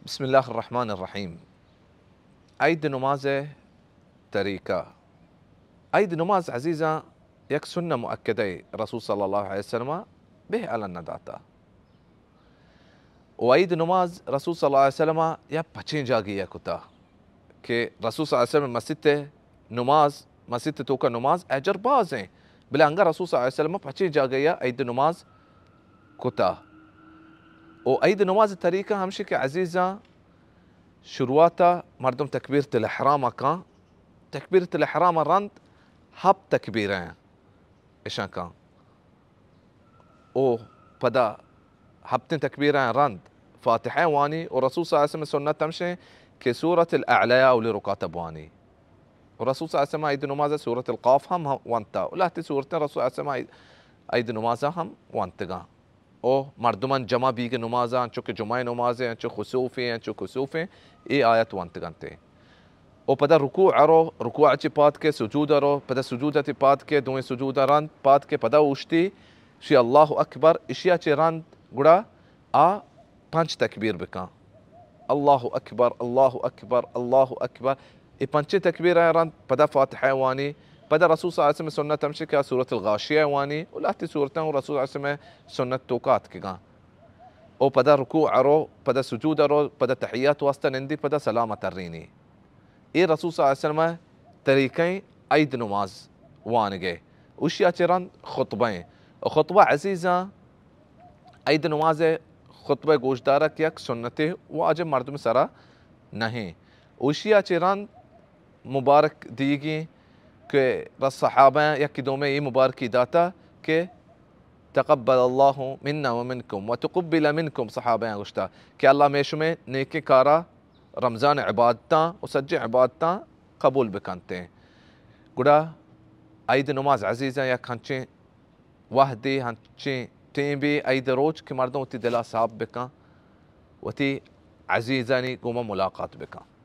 بسم اللہ الرحمن الرحیم۔ عید نماز طریقہ۔ عید نماز عزیزاں یک سنہ مؤکدہ رسول صلی اللہ علیہ وسلم بہ الان نہ داتا۔ و عید نماز رسول صلی اللہ علیہ وسلم یا پچیں جاگے یا کتا کہ رسول صلی اللہ علیہ وسلم مسیت نماز، مسیت توکا نماز اجر باز ہیں، بلے انگا رسول صلی اللہ علیہ وسلم پچیں جاگے یا عید نماز کتا۔ و عید نماز طریقہ ہمشی کہ عزیزاں شروعاتا مردم تکبیرۃ الاحرام کن، تکبیرۃ الاحرام رند ہپت تکبیر ہیں اشاں کن۔ او پدا ہپتیں تکبیریں رند فاتحہ وانی و رسول صلی اللہ علیہ وسلم سنت ہمشیں کہ سورۃ الاعلی اولی رکعت بوانی۔ و رسول صلی اللہ علیہ وسلم عید نماز سورۃ القاف ہم وانتا و لہتی سورتیں رسول صلی اللہ علیہ وسلم عید نماز ہم وانتگاں۔ او مردمان جمع بیگ نمازاں، انچو کہ جمعہ نمازیں، انچو خسوفیں، انچو کسوفیں، اے آیت وانتگنتے۔ و پدا رکوع ءَ رو، رکوع ءَ چہ پاد کے سجود ءَ رو، پدا سجود ءَ چہ پاد کے دوئیں سجود ءَ رند پاد کے پدا اوشتی، شی اللہ اکبر، اشیا چہ رند گڑا آ پنچ تکبیر بکن۔ اللہ اکبر، اللہ اکبر، اللہ اکبر۔ اے پنچیں تکبیر ءَ رند پدا فاتحہ وانی، پدا رسول صلی اللہ علیہ وسلم سنت ہمشی کہ سورۃ الغاشیہ وانی، و لہتی سورتاں رسول صلی اللہ علیہ وسلم سنت توکا اتکگاں۔ او پدا رکوع ءَ رو، پدا سجود ءَ رو، پدا تحیات واسطہ نندی، پدا سلام ءَ ترینی۔ اے رسول صلی اللہ علیہ وسلم طریقہ عید نماز وانگے۔ اوشیا چہ رند خطبہ ہیں۔ و خطبہ عزیزاں عید نماز خطبہ گوشدارک یک سنت واجب مردم سرا نہیں۔ اوشیا چہ رند مبارک دیگی کہ رس صحابہ یکی دومے ای مبارکی داتا کہ تقبل اللہ منا و منکم و تقبل منکم، صحابہ گوشتا کہ اللہ میں شمے نیکیں کارا رمضان عبادتاں و سجیں عبادتاں قبول بکنتیں۔ گڑا عید نماز عزیزاں یک ہنچیں وہدے، ہنچیں ٹیمبے عید روچ کہ مردم وتی دلا صاف بکن، وتی عزیزانی گوما ملاقات بکن۔